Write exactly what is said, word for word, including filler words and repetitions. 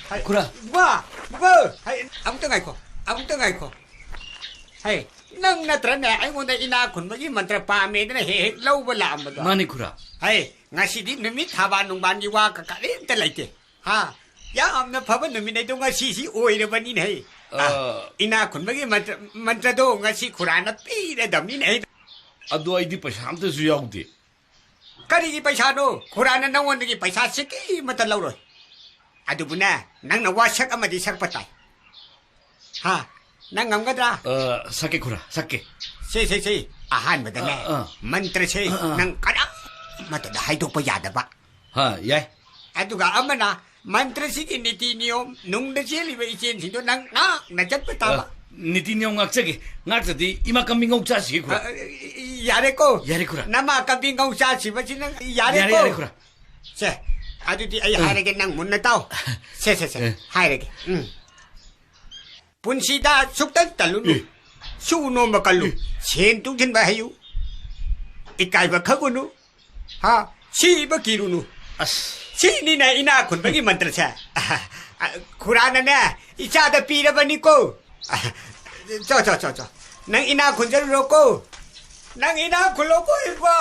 ꯍꯥꯏ, ꯈꯨꯔꯥ꯫ ꯕꯥ, ꯕꯥ, ꯍꯥꯏ, ꯑꯃꯨꯛꯇ ꯉꯥꯏꯈꯣ, ꯑꯃꯨꯛꯇ ꯉꯥꯏꯈꯣ꯫ ꯍꯥꯏ, ꯅꯪ ꯅꯠꯇ꯭ꯔꯅꯦ ꯑꯩꯉꯣꯟꯗ ꯏꯅꯥꯛ ꯈꯨꯟꯕꯒꯤ ꯃꯟꯇ꯭ꯔ ꯄꯥꯝꯃꯦꯗꯅ ꯍꯦꯛ ꯍꯦꯛ ꯂꯧꯕ ꯂꯥꯛꯑꯝꯕꯗꯣ? ꯃꯥꯅꯤ, ꯈꯨꯔꯥ꯫ ꯍꯥꯏ, ꯉꯁꯤꯗꯤ ꯅꯨꯃꯤꯠ ꯊꯥꯕꯜ ꯅꯨꯡꯕꯥꯜꯒꯤ ꯋꯥ ꯀ-, ꯀꯔꯤꯝꯇ ꯂꯩꯇꯦ꯫ ꯍꯥ? ꯌꯥꯝꯅ ꯐꯕ ꯅꯨꯃꯤꯠ ꯑꯗꯣ ꯉꯁꯤꯁꯤ ꯑꯣꯏꯔꯕꯅꯤꯅꯦ, ꯍꯩ꯫ ꯑ, ꯑ꯫ ꯏꯅꯥꯛ ꯈꯨꯟꯕꯒꯤ ꯃꯟꯇ꯭ꯔ, ꯃꯟꯇ꯭ꯔꯗꯣ ꯉꯁꯤ ꯈꯨꯔꯥꯅ ꯄꯤꯔꯗꯕꯅꯤꯅꯦ, ꯍꯩ꯫ ꯑꯗꯣ ꯑꯩꯗꯤ ꯄꯩꯁꯥ ꯑꯝꯇꯁꯨ ꯌꯥꯎꯗꯦ꯫ ꯀꯔꯤꯒꯤ ꯄꯩꯁꯥꯅꯣ? ꯈꯨꯔꯥꯅ ꯅꯪꯉꯣꯟꯗꯒꯤ ꯄꯩꯁꯥ ꯁꯤꯀꯤ ꯑꯃꯠꯇ ꯂꯧꯔꯣꯏ꯫ ꯑꯗꯨꯕꯨꯅꯦ, ꯅꯪꯅ ꯋꯥꯁꯛ ꯑꯃꯗꯤ ꯁꯛꯄ ꯇꯥꯏ꯫ ꯍꯥ? ꯅꯪ ꯉꯝꯒꯗ꯭ꯔꯥ? ꯑ, ꯁꯛꯀꯦ, ꯈꯨꯔꯥ, ꯁꯛꯀꯦ꯫ ꯁꯦ, ꯁꯦ, ꯁꯦ꯫ ꯑꯍꯥꯟꯕꯗꯅꯦ, ꯑ, ꯑ꯫ ꯃꯟꯇ꯭ꯔꯁꯦ ꯑ, ꯑ꯫ ꯅꯪ ꯀꯅꯥꯃꯠꯇꯗ ꯍꯥꯏꯗꯣꯛꯄ ꯌꯥꯗꯕ꯫ ꯍꯥ, ꯌꯥꯏ꯫ ꯑꯗꯨꯒ ꯑꯃꯅ, ꯃꯟꯇ꯭ꯔꯁꯤꯒꯤ ꯅꯤꯇꯤ ꯅꯤꯌꯣꯝ, ꯅꯨꯡꯗ ꯆꯦꯜꯂꯤꯕ ꯏꯆꯦꯜꯁꯤꯡꯗꯣ ꯅꯪ ꯉꯥꯛꯅ ꯆꯠꯄ ꯇꯥꯕ꯫ ꯑ, ꯅꯤꯇꯤ ꯅꯤꯌꯣꯝ ꯉꯥꯛꯆꯒꯦ꯫ ꯉꯥꯛꯇ꯭ꯔꯗꯤ ꯏꯃꯥ ꯀꯝꯕꯤ ꯉꯧ ꯆꯥꯁꯤꯒꯦ, ꯈꯨꯔꯥ꯫ ꯑ, ꯌꯥꯔꯦꯀꯣ꯫ ꯌꯥꯔꯦ, ꯈꯨꯔꯥ꯫ ꯅꯃꯥ ꯀꯝꯕꯤ ꯉꯧ ꯆꯥꯁꯤꯕꯁꯤ ꯅꯪ ꯌꯥꯔꯦꯀꯣ꯫ ꯌꯥꯔꯦ, ꯌꯥꯔꯦ, ꯈꯨꯔꯥ꯫ ꯁꯦ, ꯑꯗꯨꯗꯤ ꯑꯩ ꯑ꯫ ꯍꯥꯏꯔꯒꯦ, ꯅꯪ ꯃꯨꯟꯅ ꯇꯥꯎ꯫ ꯁꯦ, ꯁꯦ, ꯁꯦ, ꯑ꯫ ꯍꯥꯏꯔꯒꯦ꯫ ꯎꯝ꯫ ꯄꯨꯟꯁꯤꯗ ꯁꯨꯛꯇꯟ ꯇꯜꯂꯨꯅꯨ꯫ ꯑꯦ꯫ ꯁꯨ ꯅꯣꯝꯕ ꯀꯜꯂꯨ꯫ ꯑꯦ꯫ ꯁꯦꯟ ꯇꯨꯡꯁꯤꯟꯕ ꯍꯩꯌꯨ꯫ ꯏꯀꯥꯏꯕ ꯈꯪꯒꯅꯨ꯫ ꯍꯥ? ꯁꯤꯕ ꯀꯤꯔꯨꯅꯨ꯫ ꯑꯁ꯫ ꯁꯤꯅꯤꯅꯦ ꯏꯅꯥꯛ ꯈꯨꯟꯕꯒꯤ ꯃꯟꯇ꯭ꯔꯁꯦ꯫ ꯈꯨꯔꯥꯅꯅꯦ, ꯏꯆꯥꯗ ꯄꯤꯔꯕꯅꯤꯀꯣ꯫ ꯆꯣ, ꯆꯣ, ꯆꯣ, ꯆꯣ꯫ ꯅꯪ ꯏꯅꯥꯛ ꯈꯨꯟꯖꯔꯨꯔꯣꯀꯣ꯫ ꯅꯪ ꯏꯅꯥꯛ ꯈꯨꯜꯂꯣꯀꯣ, ꯏꯕꯣ꯫